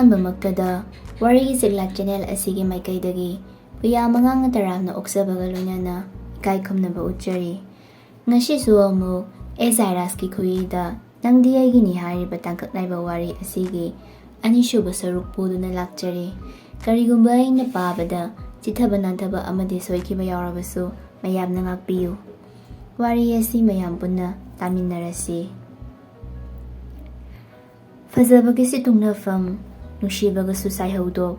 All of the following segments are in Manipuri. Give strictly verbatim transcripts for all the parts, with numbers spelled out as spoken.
ꯑꯍꯥꯟꯕꯃꯛꯇꯗ ꯋꯥꯔꯤꯒꯤ ꯆꯤꯛꯂꯥꯛ ꯆꯦꯅꯦꯜ ꯑꯁꯤꯒꯤ ꯃꯥꯏꯀꯩꯗꯒꯤ ꯄꯨꯌꯥ ꯃꯉꯥꯡꯅ ꯇꯔꯥꯝꯅ ꯑꯣꯛꯆꯕꯒ ꯂꯣꯏꯅꯅ ꯏꯀꯥꯏ ꯈꯨꯝꯅꯕ ꯎꯠꯆꯔꯤ꯫ ꯉꯁꯤꯁꯨ ꯑꯃꯨꯛ ꯑꯦ ꯖꯥꯏꯔꯥꯁꯀꯤ ꯈꯨꯌꯤꯗ ꯅꯪꯗꯤ ꯑꯩꯒꯤꯅꯤ ꯍꯥꯏꯔꯤꯕ ꯇꯥꯡꯀꯛ ꯅꯥꯏꯕ ꯋꯥꯔꯤ ꯑꯁꯤꯒꯤ ꯑꯅꯤꯁꯨꯕ ꯁꯔꯨꯛ ꯄꯨꯗꯨꯅ ꯂꯥꯛꯆꯔꯤ꯫ ꯀꯔꯤꯒꯨꯝꯕ ꯑꯩꯅ ꯄꯥꯕꯗ ꯆꯤꯊꯕ ꯅꯥꯟꯊꯕ ꯑꯃꯗꯤ ꯁꯣꯏꯈꯤꯕ ꯌꯥꯎꯔꯕꯁꯨ ꯃꯌꯥꯝꯅ ꯉꯥꯛꯄꯤꯌꯨ꯫ ꯋꯥꯔꯤ ꯑꯁꯤ ꯃꯌꯥꯝ ꯄꯨꯟꯅ ꯇꯥꯃꯤꯟꯅꯔꯁꯤ꯫ ꯐꯖꯕꯒꯤꯁꯨ ꯇꯨꯡꯅꯐꯝ, ꯅꯨꯡꯁꯤꯕꯒꯁꯨ ꯁꯥꯏꯍꯧꯗꯣꯛ,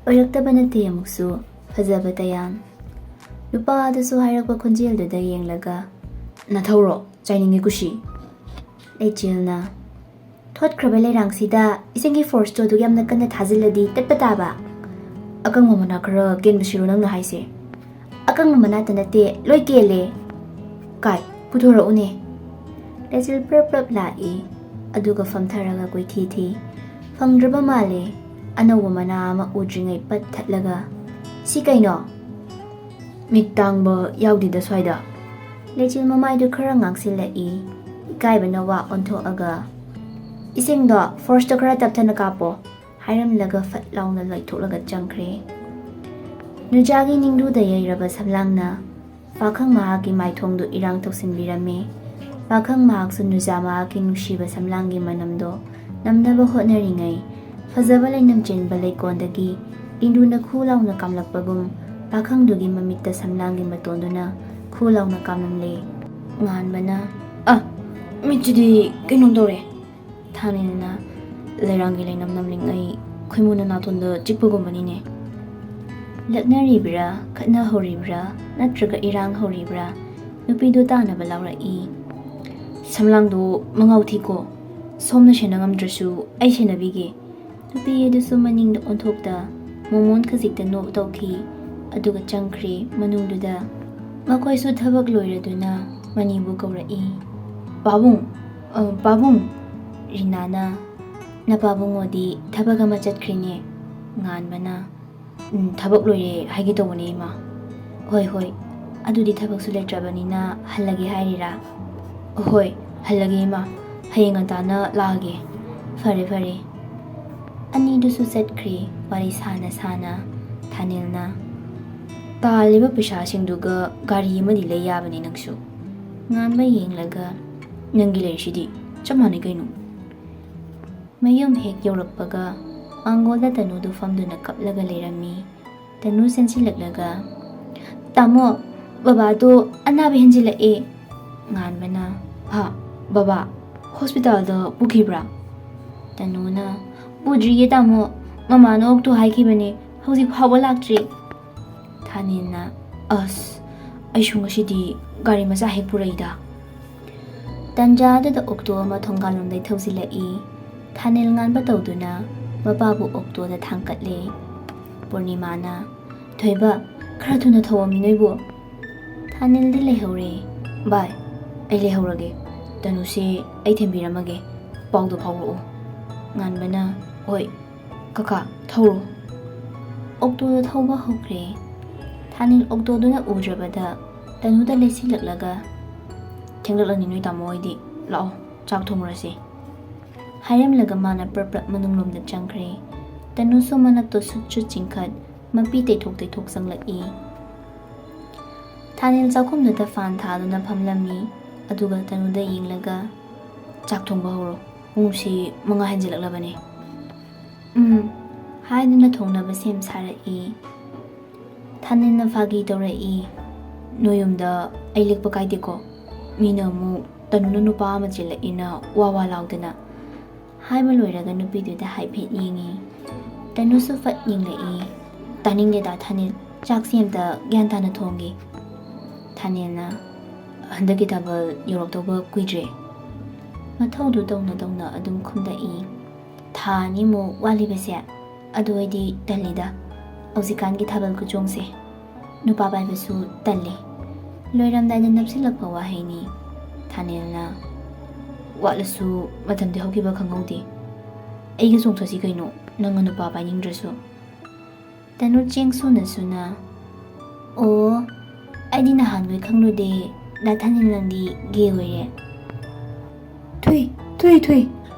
ꯑꯣꯏꯔꯛꯇꯕ ꯅꯠꯇꯦ ꯑꯃꯨꯛꯁꯨ ꯐꯖꯕ ꯇꯌꯥꯟ꯫ ꯅꯨꯄꯥ ꯑꯗꯨꯁꯨ ꯍꯥꯏꯔꯛꯄ ꯈꯣꯟꯖꯦꯜꯗꯨꯗ ꯌꯦꯡꯂꯒ, "ꯅꯊꯧꯔꯣ ꯆꯥꯏꯅꯤꯡꯉꯤ ꯀꯨꯁꯤ?" ꯂꯩꯆꯤꯜꯅ, "ꯊꯣꯠꯈ꯭ꯔꯕ ꯂꯩꯔꯥꯡꯁꯤꯗ ꯏꯁꯤꯡꯒꯤ ꯐꯣꯔꯁꯇꯣ ꯑꯗꯨꯛ ꯌꯥꯝꯅ ꯀꯟꯅ ꯊꯥꯖꯤꯜꯂꯗꯤ ꯇꯠꯄ ꯇꯥꯕ꯫ ꯑꯀꯪꯕ ꯃꯅꯥ ꯈꯔ ꯀꯦꯟꯕꯁꯤꯔꯣ ꯅꯪꯅ ꯍꯥꯏꯁꯦ? ꯑꯀꯪꯕ ꯃꯅꯥꯇ ꯅꯠꯇꯦ, ꯂꯣꯏ ꯀꯦꯜꯂꯦ꯫ ꯀꯥꯏ, ꯄꯨꯊꯣꯔꯛꯎꯅꯦ꯫" ꯂꯩꯆꯤꯜ ꯄ꯭ꯔꯞ ꯄ꯭ꯔꯞ ꯂꯥꯛꯏ, ꯑꯗꯨꯒ ꯐꯝꯊꯔꯒ ꯀꯣꯏꯊꯤ ꯊꯤ꯫ ꯐꯪꯗ꯭ꯔꯕ ꯃꯥꯜꯂꯦ꯫ ꯑꯅꯧꯕ ꯃꯅꯥ ꯑꯃ ꯎꯗ꯭ꯔꯤꯉꯩ ꯄꯠ ꯊꯠꯂꯒ, "ꯁꯤ ꯀꯩꯅꯣ? ꯃꯤꯠ ꯇꯥꯡꯕ ꯌꯥꯎꯗꯦꯗ ꯁ꯭ꯋꯥꯏꯗ꯫" ꯂꯩꯆꯤꯜ ꯃꯃꯥꯏꯗꯨ ꯈꯔ ꯉꯥꯡꯁꯤꯜꯂꯛꯏ, ꯏꯀꯥꯏꯕꯅ ꯋꯥ ꯑꯣꯟꯊꯣꯛꯑꯒ, "ꯏꯁꯤꯡꯗꯣ ꯐꯣꯔꯁꯇꯣ ꯈꯔ ꯇꯞꯊꯅ ꯀꯥꯞꯄꯣ," ꯍꯥꯏꯔꯝꯂꯒ ꯐꯠ ꯂꯥꯎꯅ ꯂꯩꯊꯣꯛꯂꯒ ꯆꯪꯈ꯭ꯔꯦ꯫ ꯅꯨꯖꯥꯒꯤ ꯅꯤꯡꯗꯨꯗ ꯌꯩꯔꯕ ꯁꯝꯂꯥꯡꯅ ꯄꯥꯈꯪ ꯃꯍꯥꯛꯀꯤ ꯃꯥꯏꯊꯣꯡꯗꯨ ꯏꯔꯥꯡ ꯇꯧꯁꯤꯟꯕꯤꯔꯝꯃꯤ꯫ ꯄꯥꯈꯪ ꯃꯍꯥꯛꯁꯨ ꯅꯨꯖꯥ ꯃꯍꯥꯛꯀꯤ ꯅꯨꯡꯁꯤꯕ ꯁꯝꯂꯥꯡꯒꯤ ꯃꯅꯝꯗꯣ ꯅꯝꯅꯕ ꯍꯣꯠꯅꯔꯤꯉꯩ, ꯐꯖꯕ ꯂꯩꯅꯝ ꯆꯦꯟꯕ ꯂꯩꯀꯣꯟꯗꯒꯤ ꯏꯟꯗꯨꯅ ꯈꯨ ꯂꯥꯎꯅ ꯀꯥꯝꯂꯛꯄꯒꯨꯝ, ꯄꯥꯈꯪꯗꯨꯒꯤ ꯃꯃꯤꯠꯇ ꯁꯝꯂꯥꯡꯒꯤ ꯃꯇꯣꯟꯗꯨꯅ ꯈꯨ ꯂꯥꯎꯅ ꯀꯥꯝꯂꯝꯂꯦ꯫ ꯉꯥꯟꯕꯅ, "ꯑ, ꯃꯤꯠꯁꯤꯗꯤ ꯀꯩꯅꯣꯝ ꯇꯧꯔꯦ꯫" ꯊꯥꯅꯤꯜꯅ, "ꯂꯩꯔꯥꯡꯒꯤ ꯂꯩꯅꯝ ꯅꯝꯂꯤꯉꯩ ꯈꯣꯏꯃꯨꯅ ꯅꯥꯇꯣꯟꯗ ꯆꯤꯛꯄꯒꯨꯝꯕꯅꯤꯅꯦ꯫" ꯂꯛꯅꯔꯤꯕ꯭ꯔꯥ, ꯈꯠꯅ ꯍꯧꯔꯤꯕ꯭ꯔꯥ, ꯅꯠꯇ꯭ꯔꯒ ꯏꯔꯥꯡ ꯍꯧꯔꯤꯕ꯭ꯔꯥ, ꯅꯨꯄꯤꯗꯨ ꯇꯥꯅꯕ ꯂꯥꯎꯔꯛꯏ꯫ "ꯁꯝꯂꯥꯡꯗꯣ ꯃꯉꯥꯎ ꯊꯤꯀꯣ꯫ ꯁꯣꯝꯅ ꯁꯦꯟꯅ ꯉꯝꯗ꯭ꯔꯁꯨ ꯑꯩ ꯁꯦꯟꯅꯕꯤꯒꯦ꯫" ꯅꯨꯄꯤ ꯑꯗꯨꯁꯨ ꯃꯅꯤꯡꯗ ꯑꯣꯟꯊꯣꯛꯇ ꯃꯣꯃꯣꯟ ꯈꯖꯤꯛꯇ ꯅꯣꯛ ꯇꯧꯈꯤ, ꯑꯗꯨꯒ ꯆꯪꯈ꯭ꯔꯦ ꯃꯅꯨꯡꯗꯨꯗ꯫ ꯃꯈꯣꯏꯁꯨ ꯊꯕꯛ ꯂꯣꯏꯔꯗꯨꯅ ꯃꯅꯤꯕꯨ ꯀꯧꯔꯛꯏ꯫ "ꯄꯥꯕꯨꯡ, ꯑ, ꯄꯥꯕꯨꯡ!" ꯔꯤꯅꯥꯅ, "ꯅꯄꯥꯕꯨꯡꯉꯣꯗꯤ ꯊꯕꯛ ꯑꯃ ꯆꯠꯈ꯭ꯔꯦꯅꯦ꯫" ꯉꯥꯟꯕꯅ, "ꯎꯝ, ꯊꯕꯛ ꯂꯣꯏꯔꯦ ꯍꯥꯏꯒꯦ ꯇꯧꯕꯅꯦ, ꯏꯃꯥ꯫" "ꯍꯣꯏ, ꯍꯣꯏ, ꯑꯗꯨꯗꯤ ꯊꯕꯛꯁꯨ ꯂꯩꯇ꯭ꯔꯕꯅꯤꯅ ꯍꯜꯂꯒꯦ ꯍꯥꯏꯔꯤꯔꯥ?" "ꯍꯣꯏ, ꯍꯜꯂꯒꯦ, ꯏꯃꯥ꯫ ꯍꯌꯦꯡ ꯉꯟꯇꯥꯅ ꯂꯥꯛꯑꯒꯦ꯫" "ꯐꯔꯦ, ꯐꯔꯦ꯫" ꯑꯅꯤꯗꯨꯁꯨ ꯆꯠꯈ꯭ꯔꯦ꯫ ꯋꯥꯔꯤ ꯁꯥꯅ ꯁꯥꯅ ꯊꯥꯅꯤꯜꯅ, "ꯇꯥꯜꯂꯤꯕ ꯄꯩꯁꯥꯁꯤꯡꯗꯨꯒ ꯒꯥꯔꯤ ꯑꯃꯗꯤ ꯂꯩ ꯌꯥꯕꯅꯤ ꯅꯪꯁꯨ꯫" ꯉꯥꯟꯕ ꯌꯦꯡꯂꯒ, "ꯅꯪꯒꯤ ꯂꯩꯔꯤꯁꯤꯗꯤ ꯆꯞ ꯃꯥꯟꯅꯩ ꯀꯩꯅꯣ꯫" ꯃꯌꯨꯝ ꯍꯦꯛ ꯌꯧꯔꯛꯄꯒ ꯃꯥꯡꯒꯣꯜꯗ ꯇꯅꯨꯗꯨ ꯐꯝꯗꯨꯅ ꯀꯞꯂꯒ ꯂꯩꯔꯝꯃꯤ꯫ ꯇꯅꯨ ꯆꯦꯟꯁꯤꯜꯂꯛꯂꯒ, "ꯇꯥꯃꯣ, ꯕꯕꯥꯗꯣ ꯑꯅꯥꯕ ꯍꯦꯟꯖꯤꯜꯂꯛꯑꯦ꯫" ꯉꯥꯟꯕꯅ, "ꯍꯥ, ꯕꯕꯥ ꯍꯣꯁꯄꯤꯇꯥꯜꯗ ꯄꯨꯈꯤꯕ꯭ꯔꯥ?" ꯇꯅꯨꯅ, "ꯄꯨꯗ꯭ꯔꯤꯌꯦ ꯇꯥꯃꯣ, ꯃꯃꯥꯅ ꯑꯣꯛꯇꯣ ꯍꯥꯏꯈꯤꯕꯅꯦ, ꯍꯧꯖꯤꯛ ꯐꯥꯎꯕ ꯂꯥꯛꯇ꯭ꯔꯤ꯫" ꯊꯥꯅꯤꯜꯅ, "ꯑꯁ, ꯑꯩꯁꯨ ꯉꯁꯤꯗꯤ ꯒꯥꯔꯤ ꯃꯆꯥ ꯍꯦꯛ ꯄꯨꯔꯛꯏꯗ꯫" ꯇꯟꯖꯥꯗꯨꯗ ꯑꯣꯛꯇꯣ ꯑꯃ ꯊꯣꯡꯒꯥꯜꯂꯣꯝꯗꯩ ꯊꯧꯖꯤꯜꯂꯛꯏ꯫ ꯊꯥꯅꯤꯜ ꯉꯥꯟꯕ ꯇꯧꯗꯨꯅ ꯃꯄꯥꯕꯨ ꯑꯣꯛꯇꯣꯗ ꯊꯥꯡꯀꯠꯂꯦ꯫ ꯄꯨꯔꯅꯤꯃꯥꯅ, "ꯊꯣꯏꯕ, ꯈꯔ ꯊꯨꯅ ꯊꯧꯑꯣꯃꯤ ꯅꯣꯏꯕꯨ꯫" ꯊꯥꯅꯤꯜꯗꯤ ꯂꯩꯍꯧꯔꯦ꯫ "ꯚꯥꯏ, ꯑꯩ ꯂꯩꯍꯧꯔꯒꯦ꯫ ꯇꯅꯨꯁꯦ ꯑꯩ ꯊꯦꯝꯕꯤꯔꯝꯃꯒꯦ꯫ ꯄꯥꯎꯗꯣ ꯐꯥꯎꯔꯛꯑꯣ꯫" ꯉꯥꯟꯕꯅ, "ꯍꯣꯏ, ꯀꯀꯥ, ꯊꯧꯔꯣ꯫" ꯑꯣꯛꯇꯣꯗꯨ ꯊꯧꯕ ꯍꯧꯈ꯭ꯔꯦ꯫ ꯊꯥꯅꯤꯜ ꯑꯣꯛꯇꯣꯗꯨꯅ ꯎꯗ꯭ꯔꯕꯗ ꯇꯅꯨꯗ ꯂꯩꯁꯤꯜꯂꯛꯂꯒ, "ꯊꯦꯡꯂꯛꯂꯅꯤ ꯅꯣꯏ ꯇꯥꯃꯣ ꯍꯣꯏꯗꯤ꯫ ꯂꯥꯛꯑꯣ, ꯆꯥꯛ ꯊꯣꯡꯉꯨꯔꯁꯤ꯫" ꯍꯥꯏꯔꯝꯂꯒ ꯃꯥꯅ ꯄ꯭ꯔꯞ ꯄ꯭ꯔꯞ ꯃꯅꯨꯡꯂꯣꯝꯗ ꯆꯪꯈ꯭ꯔꯦ꯫ ꯇꯅꯨꯁꯨ ꯃꯅꯞꯇꯣ ꯁꯨꯠ ꯁꯨꯠ ꯆꯤꯡꯈꯠ, ꯃꯄꯤ ꯇꯩꯊꯣꯛ ꯇꯩꯊꯣꯛ ꯆꯪꯂꯛꯏ꯫ ꯊꯥꯅꯤꯜ ꯆꯥꯛꯈꯨꯝꯗꯨꯗ ꯐꯥꯟ ꯊꯥꯗꯨꯅ ꯐꯝꯂꯝꯃꯤ꯫ ꯑꯗꯨꯒ ꯇꯅꯨꯗ ꯌꯦꯡꯂꯒ, "ꯆꯥꯛ ꯊꯣꯡꯕ ꯍꯧꯔꯣ, ꯄꯨꯡꯁꯤ ꯃꯉꯥ ꯍꯦꯟꯖꯤꯜꯂꯛꯂꯕꯅꯤ꯫" "ꯎꯝ" ꯍꯥꯏꯗꯨꯅ ꯊꯣꯡꯅꯕ ꯁꯦꯝ ꯁꯥꯔꯛꯏ꯫ ꯊꯥꯅꯤꯜꯅ ꯐꯥꯒꯤ ꯇꯧꯔꯛꯏ, "ꯅꯣꯏ ꯌꯨꯝꯗ ꯑꯩ ꯂꯦꯛꯄ ꯀꯥꯏꯗꯦꯀꯣ? ꯃꯤꯅ ꯑꯃꯨꯛ ꯇꯅꯨꯅ ꯅꯨꯄꯥ ꯑꯃ ꯆꯦꯜꯂꯛꯏꯅ ꯋꯥ ꯋꯥ ꯂꯥꯎꯗꯅ꯫" ꯍꯥꯏꯕ ꯂꯣꯏꯔꯒ ꯅꯨꯄꯤꯗꯨꯗ ꯍꯥꯏꯐꯦꯠ ꯌꯦꯡꯉꯤ꯫ ꯇꯅꯨꯁꯨ ꯐꯠ ꯌꯦꯡꯂꯛꯏ꯫ "ꯇꯥꯅꯤꯡꯗꯦꯗ ꯊꯥꯅꯤꯜ, ꯆꯥꯛꯁꯤ ꯑꯝꯇ ꯒ꯭ꯌꯥꯟ ꯇꯥꯅ ꯊꯣꯡꯒꯦ꯫" ꯊꯥꯅꯤꯜꯅ, "ꯍꯟꯗꯛꯀꯤ ꯊꯥꯕꯜ ꯌꯧꯔꯛꯇꯧꯕ ꯀꯨꯏꯗ꯭ꯔꯦ꯫" ꯃꯊꯧꯗꯨ ꯇꯧꯅ ꯇꯧꯅ ꯑꯗꯨꯝ ꯈꯨꯝꯂꯛꯏ꯫ "ꯊꯥ ꯑꯅꯤꯃꯨꯛ ꯋꯥꯠꯂꯤꯕꯁꯦ, ꯑꯗꯨ ꯑꯩꯗꯤ ꯇꯜꯂꯤꯗ꯫ ꯍꯧꯖꯤꯛꯀꯥꯟꯒꯤ ꯊꯥꯕꯜ ꯈꯨꯆꯣꯡꯁꯦ ꯅꯨꯄꯥ ꯄꯥꯏꯕꯁꯨ ꯇꯜꯂꯤ꯫" ꯂꯣꯏꯔꯝꯗꯥꯏꯗ ꯅꯞꯁꯤꯜꯂꯛꯄ ꯋꯥꯍꯩꯅꯤ꯫ ꯊꯥꯅꯤꯜꯅ, "ꯋꯥꯠꯂꯁꯨ ꯃꯇꯝꯗꯤ ꯍꯧꯈꯤꯕ ꯈꯪꯍꯧꯗꯦ꯫ ꯑꯩꯒ ꯆꯣꯡꯊꯣꯛꯁꯤ ꯀꯩꯅꯣ, ꯅꯪꯅ ꯅꯨꯄꯥ ꯄꯥꯏꯅꯤꯡꯗ꯭ꯔꯁꯨ꯫" ꯇꯅꯨ ꯆꯦꯡ ꯁꯨꯅ ꯁꯨꯅ, "ꯑꯣ, ꯑꯩꯗꯤ ꯅꯍꯥꯟꯈꯩ ꯈꯪꯂꯨꯗꯦ, ꯗꯥ ꯊꯥꯅꯤꯜ ꯅꯪꯗꯤ ꯒꯦ ꯑꯣꯏꯔꯦ꯫" "ꯊꯨꯏ, ꯊꯨꯏ, ꯊꯨꯏ,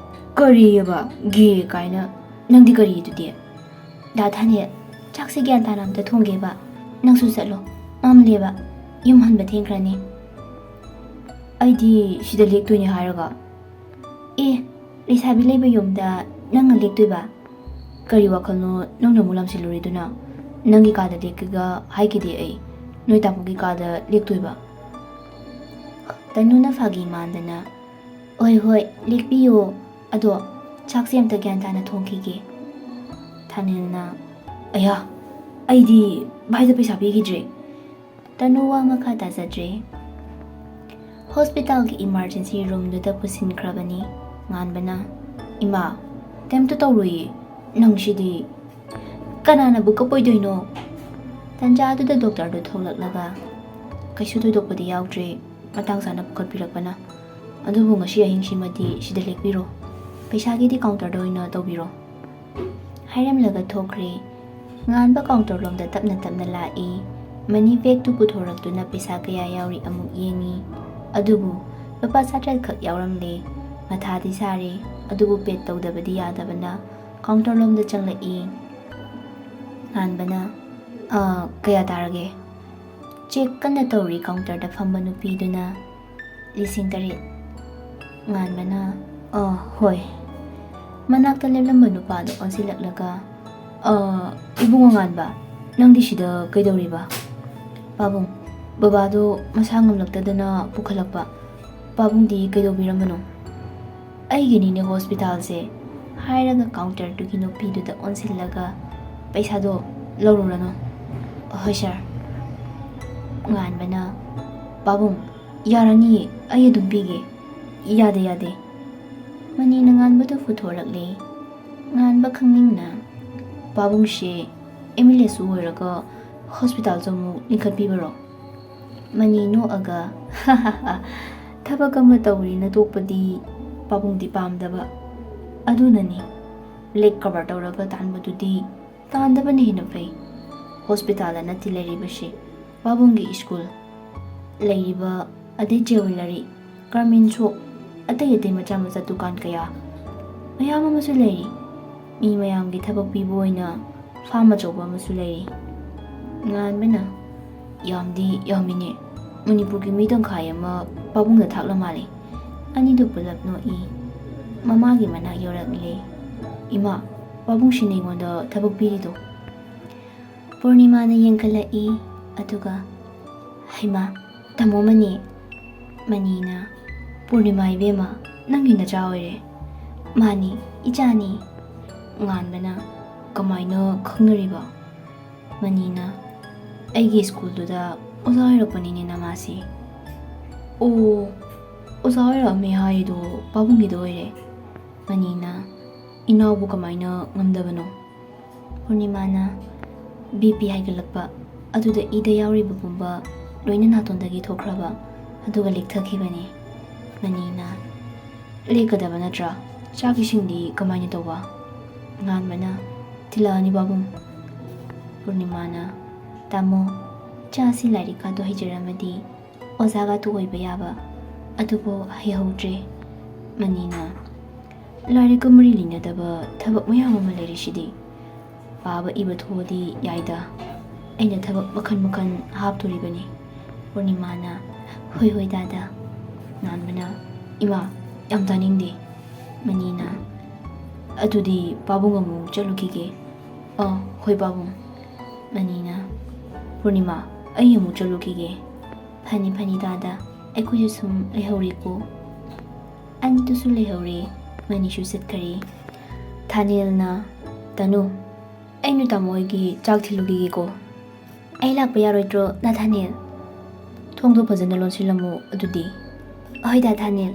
ꯀꯔꯤꯑꯕ ꯒꯦ ꯀꯥꯏꯅ? ꯅꯪꯗꯤ ꯀꯔꯤ ꯑꯗꯨꯗꯤ? ꯗꯥ ꯊꯥꯅꯦꯜ, ꯆꯥꯛꯁꯦ ꯒ꯭ꯌꯥꯟ ꯇꯥꯅ ꯑꯝꯇ ꯊꯣꯡꯒꯦꯕ꯫ ꯅꯪꯁꯨ ꯆꯠꯂꯣ, ꯃꯝꯂꯦꯕ, ꯌꯨꯝ ꯍꯟꯕ ꯊꯦꯡꯈ꯭ꯔꯅꯤ꯫ ꯑꯩꯗꯤ ꯁꯤꯗ ꯂꯦꯛꯇꯣꯏꯅꯦ ꯍꯥꯏꯔꯒ꯫ ꯑꯦ, ꯂꯩꯁꯥꯕꯤ ꯂꯩꯕ ꯌꯨꯝꯗ ꯅꯪꯅ ꯂꯦꯛꯇꯣꯏꯕ? ꯀꯔꯤ ꯋꯥꯈꯜꯅꯣ ꯅꯪꯅ ꯑꯃꯨꯛ ꯂꯥꯝꯁꯤꯜꯂꯨꯔꯤꯗꯨꯅ? ꯅꯪꯒꯤ ꯀꯥꯗ ꯂꯦꯛꯀꯦꯒ ꯍꯥꯏꯈꯤꯗꯦ ꯑꯩ꯫ ꯅꯣꯏ ꯇꯥꯃꯣꯒꯤ ꯀꯥꯗ ꯂꯦꯛꯇꯣꯏꯕ꯫ ꯇꯅꯨꯅ ꯐꯥꯒꯤ ꯃꯥꯟꯗꯅ, "ꯍꯣꯏ, ꯍꯣꯏ, ꯂꯦꯛꯄꯤꯌꯣ꯫ ꯑꯗꯣ ꯆꯥꯛꯁꯦ ꯑꯝꯇ ꯒ꯭ꯌꯥꯟ ꯇꯥꯅ ꯊꯣꯡꯈꯤꯒꯦ"꯫ ꯊꯥꯅꯦꯜꯅ, "ꯑꯌꯥ, ꯑꯩꯗꯤ ꯚꯥꯏꯗ ꯄꯩꯁꯥ ꯄꯤꯈꯤꯗ꯭ꯔꯦ"꯫ ꯇꯅꯨ ꯋꯥ ꯃꯈꯥ ꯇꯥꯖꯗ꯭ꯔꯦ꯫ ꯍꯣꯁꯄꯤꯇꯥꯜꯒꯤ ꯏꯃꯥꯔꯖꯦꯟꯁꯤ ꯔꯨꯝꯗꯨꯗ ꯄꯨꯁꯤꯟꯈ꯭ꯔꯕꯅꯤ꯫ ꯉꯥꯟꯕꯅ, "ꯏꯃꯥ, ꯀꯩꯝꯇ ꯇꯧꯔꯣꯏꯌꯦ꯫ ꯅꯪꯁꯤꯗꯤ꯫ ꯀꯅꯥꯅꯕꯨ ꯀꯞꯄꯣꯏꯗꯣꯏꯅꯣ?" ꯇꯟꯖꯥꯗꯨꯗ ꯗꯣꯛꯇꯔꯗꯨ ꯊꯣꯛꯂꯛꯂꯒ, "ꯀꯩꯁꯨ ꯊꯣꯏꯗꯣꯛꯄꯗꯤ ꯌꯥꯎꯗ꯭ꯔꯦ, ꯃꯇꯥꯡ ꯆꯥꯅ ꯄꯨꯈꯠꯄꯤꯔꯛꯄꯅ꯫ ꯑꯗꯨꯕꯨ ꯉꯁꯤ ꯑꯍꯤꯡꯁꯤꯃꯗꯤ ꯁꯤꯗ ꯂꯦꯛꯄꯤꯔꯣ꯫ ꯄꯩꯁꯥꯒꯤꯗꯤ ꯀꯥꯎꯟꯇꯔꯗ ꯑꯣꯏꯅ ꯇꯧꯕꯤꯔꯣ"꯫ ꯍꯥꯏꯔꯝꯂꯒ ꯊꯣꯛꯈ꯭ꯔꯦ꯫ ꯉꯥꯟꯕ ꯀꯥꯎꯟꯇꯔ ꯂꯣꯝꯗ ꯇꯞꯅ ꯇꯞꯅ ꯂꯥꯛꯏ꯫ ꯃꯅꯤ ꯕꯦꯒꯇꯨ ꯄꯨꯊꯣꯔꯛꯇꯨꯅ ꯄꯩꯁꯥ ꯀꯌꯥ ꯌꯥꯎꯔꯤ ꯑꯃꯨꯛ ꯌꯦꯡꯉꯤ꯫ ꯑꯗꯨꯕꯨ ꯂꯨꯄꯥ ꯆꯥꯇ꯭ꯔꯦꯠ ꯈꯛ ꯌꯥꯎꯔꯝꯂꯦ꯫ ꯃꯊꯥꯗꯤ ꯁꯥꯔꯦ, ꯑꯗꯨꯕꯨ ꯄꯦꯗ ꯇꯧꯗꯕꯗꯤ ꯌꯥꯗꯕꯅ ꯀꯥꯎꯟꯇꯔ ꯂꯣꯝꯗ ꯆꯪꯂꯛꯏ꯫ ꯉꯥꯟꯕꯅ, "ꯑ, ꯀꯌꯥ ꯇꯥꯔꯒꯦ?" ꯆꯦꯛ ꯀꯟꯅ ꯇꯧꯔꯤ ꯀꯥꯎꯟꯇꯔꯗ ꯐꯝꯕ ꯅꯨꯄꯤꯗꯨꯅ꯫ "ꯂꯤꯁꯤꯡ ꯇꯔꯦꯠ"꯫ ꯉꯥꯟꯕꯅ, "ꯑ, ꯍꯣꯏ"꯫ ꯃꯅꯥꯛꯇ ꯂꯦꯞꯂꯝꯕ ꯅꯨꯄꯥꯗꯨ ꯑꯣꯟꯁꯤꯜꯂꯛꯂꯒ, "ꯑ, ꯏꯕꯨꯡꯉꯣ ꯉꯥꯟꯕ, ꯅꯪꯗꯤ ꯁꯤꯗ ꯀꯩꯗꯧꯔꯤꯕ?" "ꯄꯥꯕꯨꯡ, ꯕꯕꯥꯗꯣ ꯃꯁꯥ ꯉꯝꯂꯛꯇꯗꯅ ꯄꯨꯈꯠꯂꯛꯄ꯫ ꯄꯥꯕꯨꯡꯗꯤ ꯀꯩꯗꯧꯕꯤꯔꯝꯕꯅꯣ?" "ꯑꯩꯒꯤꯅꯤꯅꯦ ꯍꯣꯁꯄꯤꯇꯥꯜꯁꯦ"꯫ ꯍꯥꯏꯔꯒ ꯀꯥꯎꯟꯇꯔꯗꯨꯒꯤ ꯅꯨꯄꯤꯗꯨꯗ ꯑꯣꯟꯁꯤꯜꯂꯒ, "ꯄꯩꯁꯥꯗꯣ ꯂꯧꯔꯨꯔꯅꯨ"꯫ "ꯍꯣꯏ ꯁꯥꯔ"꯫ ꯉꯥꯟꯕꯅ, "ꯄꯥꯕꯨꯡ, ꯌꯥꯔꯅꯤꯌꯦ, ꯑꯩ ꯑꯗꯨꯝ ꯄꯤꯒꯦ"꯫ "ꯌꯥꯗꯦ, ꯌꯥꯗꯦ"꯫ ꯃꯅꯤꯅ ꯉꯥꯟꯕꯗꯨ ꯄꯨꯊꯣꯔꯛꯂꯦ꯫ ꯉꯥꯟꯕ ꯈꯪꯅꯤꯡꯅ, "ꯄꯥꯕꯨꯡꯁꯦ ꯑꯦꯝ ꯑꯦꯜ ꯑꯦꯁꯨ ꯑꯣꯏꯔꯒ ꯍꯣꯁꯄꯤꯇꯥꯜꯁꯨ ꯑꯃꯨꯛ ꯂꯤꯡꯈꯠꯄꯤꯕꯔꯣ?" ꯃꯅꯤ ꯅꯣꯛꯑꯒ, "ꯊꯕꯛ ꯑꯃ ꯇꯧꯔꯦꯅ ꯇꯣꯛꯄꯗꯤ ꯄꯥꯕꯨꯡꯗꯤ ꯄꯥꯝꯗꯕ꯫ ꯑꯗꯨꯅꯅꯤ, ꯂꯦꯛ ꯀꯕꯔ ꯇꯧꯔꯒ ꯇꯥꯟꯕꯗꯨꯗꯤ ꯇꯥꯟꯗꯕꯅ ꯍꯦꯟꯅ ꯐꯩ꯫ ꯍꯣꯁꯄꯤꯇꯥꯜꯗ ꯅꯠꯇꯦ ꯂꯩꯔꯤꯕꯁꯤ, ꯄꯥꯕꯨꯡꯒꯤ ꯁ꯭ꯀꯨꯜ, ꯂꯩꯔꯤꯕ, ꯑꯗꯩ ꯖꯨꯋꯦꯂꯔꯤ, ꯒꯥꯔꯃꯦꯟ ꯁꯣꯞ, ꯑꯇꯩ ꯑꯇꯩ ꯃꯆꯥ ꯃꯆꯥ ꯗꯨꯀꯥꯟ ꯀꯌꯥ ꯃꯌꯥꯝ ꯑꯃꯁꯨ ꯂꯩꯔꯤ꯫ ꯃꯤ ꯃꯌꯥꯝꯒꯤ ꯊꯕꯛ ꯄꯤꯕ ꯑꯣꯏꯅ ꯐꯥꯝ ꯑꯆꯧꯕ ꯑꯃꯁꯨ ꯂꯩꯔꯤ꯫ ꯉꯥꯟꯕꯅ, "ꯌꯥꯝꯗꯤ ꯌꯥꯝꯃꯤꯅꯦ, ꯃꯅꯤꯄꯨꯔꯒꯤ ꯃꯤ ꯇꯪꯈꯥꯏ ꯑꯃ ꯄꯥꯕꯨꯡꯗ ꯊꯥꯛꯂ ꯃꯥꯜꯂꯦ꯫" ꯑꯅꯤꯗꯨ ꯄꯨꯂꯞ ꯅꯣꯛꯏ꯫ ꯃꯃꯥꯒꯤ ꯃꯅꯥꯛ ꯌꯧꯔꯛꯂꯦ꯫ "ꯏꯃꯥ, ꯄꯥꯕꯨꯡꯁꯤꯅ ꯑꯩꯉꯣꯟꯗ ꯊꯕꯛ ꯄꯤꯔꯤꯗꯣ?" ꯄꯨꯔꯅꯤꯃꯥꯅ ꯌꯦꯡꯈꯠꯂꯛꯏ, ꯑꯗꯨꯒ, "ꯍꯩꯃꯥ, ꯇꯥꯃꯣ ꯃꯅꯤ꯫" ꯃꯅꯤꯅ, "ꯄꯨꯔꯅꯤꯃꯥ ꯏꯕꯦꯝꯃ, ꯅꯪꯒꯤ ꯅꯆꯥ ꯑꯣꯏꯔꯦ?" "ꯃꯥꯅꯤ, ꯏꯆꯥꯅꯤ꯫" ꯉꯥꯟꯕꯅ, "ꯀꯃꯥꯏꯅ ꯈꯪꯅꯔꯤꯕ?" ꯃꯅꯤꯅ, "ꯑꯩꯒꯤ ꯁ꯭ꯀꯨꯜꯗꯨꯗ ꯑꯣꯖꯥ ꯑꯣꯏꯔꯛꯄꯅꯤꯅꯦ ꯅꯃꯥꯁꯤ꯫" "ꯑꯣ, ꯑꯣꯖꯥ ꯑꯣꯏꯔꯛꯑꯝꯃꯦ ꯍꯥꯏꯔꯤꯗꯣ ꯄꯥꯕꯨꯡꯒꯤꯗꯣ ꯑꯣꯏꯔꯦ꯫" ꯃꯅꯤꯅ, "ꯏꯅꯥꯎꯕꯨ ꯀꯃꯥꯏꯅ ꯉꯝꯗꯕꯅꯣ?" ꯄꯨꯔꯅꯤꯃꯥꯅ, "ꯕꯤ ꯄꯤ ꯍꯥꯏꯒꯠꯂꯛꯄ, ꯑꯗꯨꯗ ꯏꯗ ꯌꯥꯎꯔꯤꯕ ꯄꯨꯝꯕ ꯂꯣꯏꯅ ꯅꯥꯇꯣꯟꯗꯒꯤ ꯊꯣꯛꯈ꯭ꯔꯕ, ꯑꯗꯨꯒ ꯂꯦꯛꯊꯈꯤꯕꯅꯤ꯫" ꯃꯅꯤꯅ, "ꯂꯦꯛꯀꯗꯕ ꯅꯠꯇ꯭ꯔꯥ? ꯆꯥꯛ ꯏꯁꯤꯡꯗꯤ ꯀꯃꯥꯏꯅ ꯇꯧꯕ?" ꯉꯥꯟꯕꯅ, "ꯊꯤꯜꯂꯛꯑꯅꯤ ꯄꯥꯕꯨꯡ꯫" ꯄꯨꯔꯅꯤꯃꯥꯅ, "ꯇꯥꯃꯣ, ꯏꯆꯥꯁꯤ ꯂꯥꯏꯔꯤꯛꯀꯗꯣ ꯍꯩꯖꯔꯝꯃꯗꯤ ꯑꯣꯖꯥꯒꯗꯨ ꯑꯣꯏꯕ ꯌꯥꯕ, ꯑꯗꯨꯕꯨ ꯍꯩꯍꯧꯗ꯭ꯔꯦ꯫" ꯃꯅꯤꯅ, "ꯂꯥꯏꯔꯤꯛꯀ ꯃꯔꯤ ꯂꯩꯅꯗꯕ ꯊꯕꯛ ꯃꯌꯥꯝ ꯑꯃ ꯂꯩꯔꯤꯁꯤꯗꯤ꯫ ꯄꯥꯕ ꯏꯕ ꯊꯣꯛꯑꯗꯤ ꯌꯥꯏꯗ꯫ ꯑꯩꯅ ꯊꯕꯛ ꯃꯈꯜ ꯃꯈꯜ ꯍꯥꯞꯇꯣꯔꯤꯕꯅꯤ꯫" ꯄꯨꯔꯅꯤꯃꯥꯅ, "ꯍꯣꯏ ꯍꯣꯏ ꯗꯥꯗꯥ꯫" ꯉꯥꯟꯕꯅ, "ꯏꯃꯥ, ꯌꯥꯝ ꯇꯥꯅꯤꯡꯗꯦ꯫" ꯃꯅꯤꯅ, "ꯑꯗꯨꯗꯤ ꯄꯥꯕꯨꯡ ꯑꯃꯨꯛ ꯆꯠꯂꯨꯈꯤꯒꯦ꯫" "ꯑ, ꯍꯣꯏ ꯄꯥꯕꯨꯡ꯫" ꯃꯅꯤꯅ, "ꯄꯨꯔꯅꯤꯃꯥ, ꯑꯩ ꯑꯃꯨꯛ ꯆꯠꯂꯨꯈꯤꯒꯦ꯫" "ꯐꯅꯤ ꯐꯅꯤ ꯗꯥꯗꯥ, ꯑꯩꯈꯣꯏꯁꯨ ꯁꯨꯝ ꯂꯩꯍꯧꯔꯦꯀꯣ꯫" ꯑꯅꯤꯗꯨꯁꯨ ꯂꯩꯍꯧꯔꯦ꯫ ꯃꯅꯤꯁꯨ ꯆꯠꯈꯔꯦ꯫ ꯊꯥꯅꯦꯜꯅ, "ꯇꯅꯨ, ꯑꯩ ꯅꯣꯏ ꯇꯥꯃꯣ ꯍꯣꯏꯒꯤ ꯆꯥꯛ ꯊꯤꯜꯂꯨꯈꯤꯒꯦꯀꯣ꯫" "ꯑꯩ ꯂꯥꯛꯄ ꯌꯥꯔꯣꯏꯗ꯭ꯔꯣ ꯅꯥ ꯊꯥꯅꯦꯜ?" "ꯊꯣꯡꯗꯣ ꯐꯖꯅ ꯂꯣꯟꯁꯤꯜꯂꯝꯃꯨ ꯑꯗꯨꯗꯤ꯫" "ꯑꯍꯣꯏ ꯗꯥ ꯊꯥꯅꯦꯜ꯫"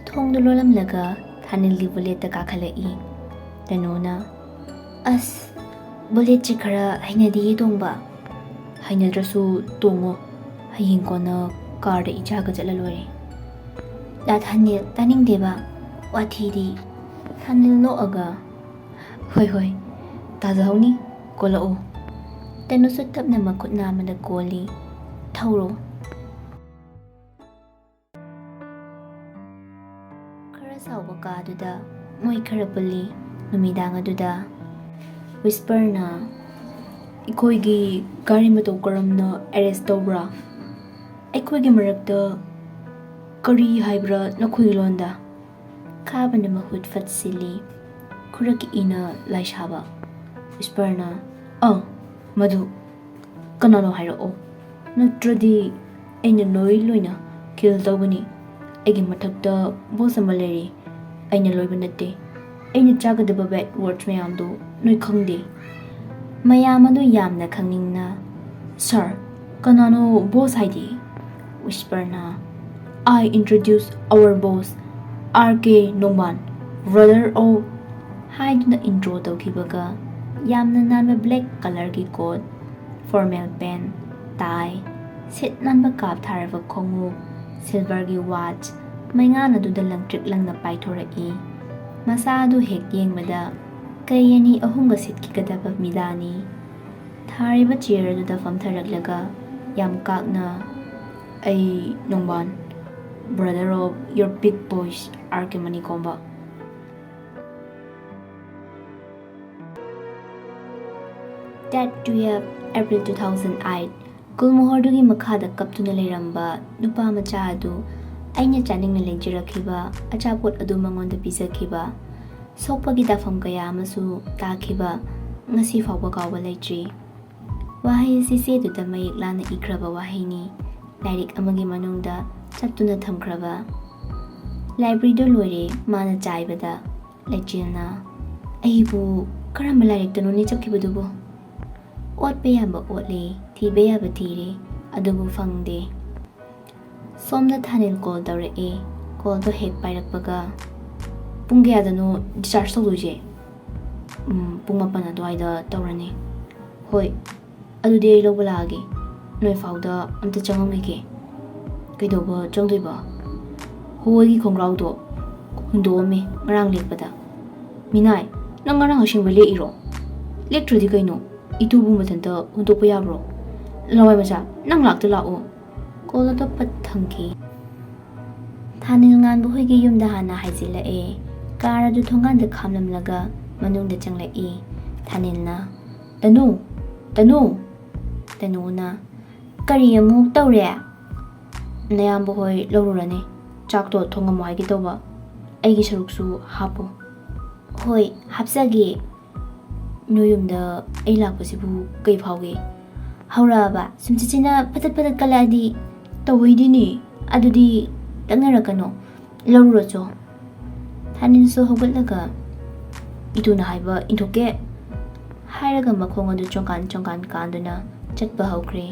ꯊꯣꯡꯗꯣ ꯂꯣꯜꯂꯝꯂꯒ ꯊꯥꯅꯦꯜꯒꯤ ꯕꯨꯂꯦꯠꯇ ꯀꯥꯈꯠꯂꯛꯏ꯫ ꯇꯅꯨꯅ, "ꯑꯁ, ꯕꯨꯂꯦꯠꯁꯤ ꯈꯔ ꯍꯩꯅꯗꯤꯌꯦ ꯇꯣꯡꯕ꯫" "ꯍꯩꯅꯗ꯭ꯔꯁꯨ ꯇꯣꯡꯉꯣ, ꯍꯌꯦꯡ ꯀꯣꯟꯅ ꯀꯥꯔꯗ ꯏꯆꯥꯒ ꯆꯠꯂ ꯂꯣꯏꯔꯦ꯫" "ꯗꯥ ꯊꯥꯅꯦꯜ, ꯇꯥꯅꯤꯡꯗꯦꯕ, ꯋꯥꯊꯤꯗꯤ꯫" ꯊꯥꯅꯦꯜ ꯅꯣꯛꯑꯒ, "ꯍꯣꯏ ꯍꯣꯏ, ꯇꯥꯖꯍꯧꯅꯤ, ꯀꯣꯜꯂꯛꯑꯣ꯫" ꯇꯅꯨꯁꯨ ꯇꯞꯅ ꯃꯈꯨꯠ ꯅꯥꯝꯃꯗ ꯀꯣꯜꯂꯤ꯫ "ꯊꯧꯔꯣ꯫" ꯈꯔ ꯆꯥꯎꯕ ꯀꯥꯗꯨꯗ ꯃꯣꯏ ꯈꯔ ꯄꯨꯜꯂꯤ꯫ ꯅꯨꯃꯤꯗꯥꯡ ꯑꯗꯨꯗ ꯋꯤꯁꯄꯔꯅ, "ꯑꯩꯈꯣꯏꯒꯤ ꯒꯥꯔꯤ ꯃꯇꯧ ꯀꯔꯝꯅ ꯑꯦꯔꯦꯁ ꯇꯧꯕ꯭ꯔꯥ? ꯑꯩꯈꯣꯏꯒꯤ ꯃꯔꯛꯇ ꯀꯔꯤ ꯍꯥꯏꯕ꯭ꯔꯥ ꯅꯈꯣꯏꯒꯤ ꯂꯣꯟꯗ?" ꯈꯥꯕꯅ ꯃꯍꯨꯠ ꯐꯠ ꯁꯤꯜꯂꯤ꯫ ꯈꯨꯔꯛꯀꯤ ꯏꯅ ꯂꯥꯏꯁꯥꯕ꯫ ꯋꯤꯁꯄꯔꯅ, "ꯑ, ꯃꯗꯨ ꯀꯅꯥꯅꯣ ꯍꯥꯏꯔꯛꯑꯣ, ꯅꯠꯇ꯭ꯔꯗꯤ ꯑꯩꯅ ꯂꯣꯏ ꯂꯣꯏꯅ ꯀꯤꯜ ꯇꯧꯒꯅꯤ꯫ ꯑꯩꯒꯤ ꯃꯊꯛꯇ ꯕꯣꯁ ꯑꯃ ꯂꯩꯔꯤ, ꯑꯩꯅ ꯂꯣꯏꯕ ꯅꯠꯇꯦ꯫ ꯑꯩꯅ ꯆꯥꯒꯗꯕ ꯕꯦꯠ ꯋꯥꯔꯗꯁ ꯃꯌꯥꯝꯗꯨ ꯅꯣꯏ ꯈꯪꯗꯦ꯫" ꯃꯌꯥꯝ ꯑꯗꯨ ꯌꯥꯝꯅ ꯈꯪꯅꯤꯡꯅ, "ꯁꯥꯔ, ꯀꯅꯥꯅꯣ ꯕꯣꯁ ꯍꯥꯏꯗꯤ?" ꯋꯤꯁꯄꯔꯅ, "I introduce our boss, R K ꯅꯣꯡꯕꯥꯟ, brother of" ꯍꯥꯏꯗꯨꯅ ꯏꯟꯇ꯭ꯔꯣ ꯇꯧꯈꯤꯕꯒ, ꯌꯥꯝꯅ ꯅꯥꯟꯕ ꯕ꯭ꯂꯦꯛ ꯀꯂꯔꯒꯤ ꯀꯣꯠ, ꯐꯣꯔꯃꯦꯜ ꯄꯦꯟ, ꯇꯥꯏ, ꯁꯤꯠ ꯅꯥꯟꯕ ꯀꯥꯞ ꯊꯥꯔꯕ ꯈꯣꯡꯎꯞ, ꯁꯤꯜꯚꯔꯒꯤ ꯋꯥꯆ, ꯃꯩꯉꯥꯟ ꯑꯗꯨꯗ ꯂꯪꯇ꯭ꯔꯤꯛ ꯂꯪꯅ ꯄꯥꯏꯊꯣꯔꯛꯏ꯫ ꯃꯁꯥ ꯑꯗꯨ ꯍꯦꯛ ꯌꯦꯡꯕꯗ ꯀꯩ ꯑꯅꯤ ꯑꯍꯨꯝꯒ ꯁꯤꯠꯈꯤꯒꯗꯕ ꯃꯤꯗꯥꯅꯤ꯫ ꯊꯥꯔꯤꯕ ꯆꯤꯌꯔ ꯑꯗꯨꯗ ꯐꯝꯊꯔꯛꯂꯒ ꯌꯥꯝ ꯀꯥꯛꯅ, "ꯑꯩ ꯅꯣꯡꯕꯥꯟ, brother of your big boys, R K ꯃꯅꯤꯀꯣꯝꯕ꯫" Date twelve April two thousand eight꯫ ꯒꯨꯜꯃꯣꯍꯣꯔꯗꯨꯒꯤ ꯃꯈꯥꯗ ꯀꯞꯇꯨꯅ ꯂꯩꯔꯝꯕ ꯅꯨꯄꯥ ꯃꯆꯥ ꯑꯗꯨ ꯑꯩꯅ ꯆꯥꯅꯤꯡꯅ ꯂꯦꯡꯖꯔꯛꯈꯤꯕ ꯑꯆꯥꯄꯣꯠ ꯑꯗꯨ ꯃꯉꯣꯟꯗ ꯄꯤꯖꯈꯤꯕ꯫ ꯁꯣꯛꯄꯒꯤ ꯇꯥꯐꯝ ꯀꯌꯥ ꯑꯃꯁꯨ ꯇꯥꯈꯤꯕ ꯉꯁꯤ ꯐꯥꯎꯕ ꯀꯥꯎꯕ ꯂꯩꯇ꯭ꯔꯤ꯫ ꯋꯥꯍꯩ ꯑꯁꯤ ꯆꯦꯗꯨꯗ ꯃꯌꯦꯛ ꯂꯥꯅ ꯏꯈ꯭ꯔꯕ ꯋꯥꯍꯩꯅꯤ꯫ ꯂꯥꯏꯔꯤꯛ ꯑꯃꯒꯤ ꯃꯅꯨꯡꯗ ꯆꯞꯇꯨꯅ ꯊꯝꯈ꯭ꯔꯕ꯫ ꯂꯥꯏꯕ꯭ꯔꯦꯔꯤꯗꯣ ꯂꯣꯏꯔꯦ ꯃꯥꯅ ꯆꯥꯏꯕꯗ꯫ ꯂꯩꯆꯤꯜꯅ, "ꯑꯩꯕꯨ ꯀꯔꯝꯕ ꯂꯥꯏꯔꯤꯛꯇꯅꯣꯅꯦ ꯆꯞꯈꯤꯕꯗꯨꯕꯨ?" ꯑꯣꯠꯄ ꯌꯥꯕ ꯑꯣꯠꯂꯦ, ꯊꯤꯕ ꯌꯥꯕ ꯊꯤꯔꯦ, ꯑꯗꯨꯕꯨ ꯐꯪꯗꯦ꯫ ꯁꯣꯝꯗ ꯊꯥꯅꯤꯜ ꯀꯣꯜ ꯇꯧꯔꯛꯑꯦ꯫ ꯀꯣꯜꯗꯣ ꯍꯦꯛ ꯄꯥꯏꯔꯛꯄꯒ, "ꯄꯨꯡ ꯀꯌꯥꯗꯅꯣ ꯗꯤꯁꯆꯥꯔꯖ ꯇꯧꯗꯣꯏꯁꯦ?" "ꯎꯝ, ꯄꯨꯡ ꯃꯥꯄꯟ ꯑꯗꯨꯋꯥꯏꯗ ꯇꯧꯔꯅꯤ꯫" "ꯍꯣꯏ, ꯑꯗꯨꯗꯤ ꯑꯩ ꯂꯧꯕ ꯂꯥꯛꯑꯒꯦ꯫ ꯅꯣꯏ ꯐꯥꯎꯗ ꯑꯝꯇ ꯆꯪꯉꯝꯈꯤꯒꯦ꯫" "ꯀꯩꯗꯧꯕ ꯆꯪꯗꯣꯏꯕ?" "ꯍꯣ, ꯑꯩꯒꯤ ꯈꯣꯡꯒ꯭ꯔꯥꯎꯗꯣ ꯍꯨꯟꯗꯣꯛꯑꯝꯃꯦ ꯉꯔꯥꯡ ꯂꯦꯛꯄꯗ꯫" "ꯃꯤꯅꯥꯏ, ꯅꯪ ꯉꯔꯥꯡ ꯑꯁꯦꯡꯕ ꯂꯦꯛꯏꯔꯣ? ꯂꯦꯛꯇ꯭ꯔꯗꯤ ꯀꯩꯅꯣ? ꯏꯇꯨꯕꯨ ꯃꯊꯟꯇ ꯍꯨꯟꯗꯣꯛꯄ ꯌꯥꯕ꯭ꯔꯣ? ꯂꯋꯥꯏ ꯃꯆꯥ, ꯅꯪ ꯂꯥꯛꯇ ꯂꯥꯛꯑꯣ꯫" ꯀꯣꯜ ꯑꯗꯣ ꯄꯠ ꯊꯝꯈꯤ꯫ ꯊꯥꯅꯤꯜ ꯉꯥꯟꯕ ꯍꯣꯏꯒꯤ ꯌꯨꯝꯗ ꯍꯥꯟꯅ ꯍꯥꯏꯖꯤꯜꯂꯛꯑꯦ꯫ ꯀꯥꯔ ꯑꯗꯨ ꯊꯣꯡꯒꯥꯟꯗ ꯈꯥꯝꯂꯝꯂꯒ ꯃꯅꯨꯡꯗ ꯆꯪꯂꯛꯏ꯫ ꯊꯥꯅꯤꯜꯅ, "ꯇꯅꯨ! ꯇꯅꯨ!" ꯇꯅꯨꯅ, "ꯀꯔꯤ ꯑꯃꯨꯛ ꯇꯧꯔꯦ?" "ꯅꯌꯥꯝꯕ ꯍꯣꯏ ꯂꯧꯔꯨꯔꯅꯤ꯫ ꯆꯥꯛꯇꯣ ꯊꯣꯡꯉꯝꯃꯣ ꯍꯥꯏꯒꯦ ꯇꯧꯕ꯫ ꯑꯩꯒꯤ ꯁꯔꯨꯛꯁꯨ ꯍꯥꯞꯄꯨ꯫" "ꯍꯣꯏ, ꯍꯥꯞꯆꯒꯦ꯫ ꯅꯣꯏ ꯌꯨꯝꯗ ꯑꯩ ꯂꯥꯛꯄꯁꯤꯕꯨ ꯀꯩ ꯐꯥꯎꯒꯦ? ꯍꯧꯔꯛꯑꯕ? ꯁꯨꯝ ꯆꯤꯆꯦꯅ ꯐꯇꯠ ꯐꯇꯠ ꯀꯜꯂꯛꯑꯗꯤ?" "ꯇꯧꯕꯩꯗꯤꯅꯦ꯫ ꯑꯗꯨꯗꯤ ꯇꯛꯅꯔꯛꯀꯅꯣ꯫ ꯂꯧꯔꯨꯔꯣ ꯆꯣ꯫" ꯊꯥꯅꯤꯜꯁꯨ ꯍꯧꯒꯠꯂꯒ, "ꯏꯇꯨꯅ ꯍꯥꯏꯕ ꯏꯟꯊꯣꯛꯀꯦ," ꯍꯥꯏꯔꯒ ꯃꯈꯣꯡ ꯑꯗꯨ ꯆꯣꯡꯀꯥꯟ ꯆꯣꯡꯀꯥꯟ ꯀꯥꯟꯗꯨꯅ ꯆꯠꯄ ꯍꯧꯈ꯭ꯔꯦ꯫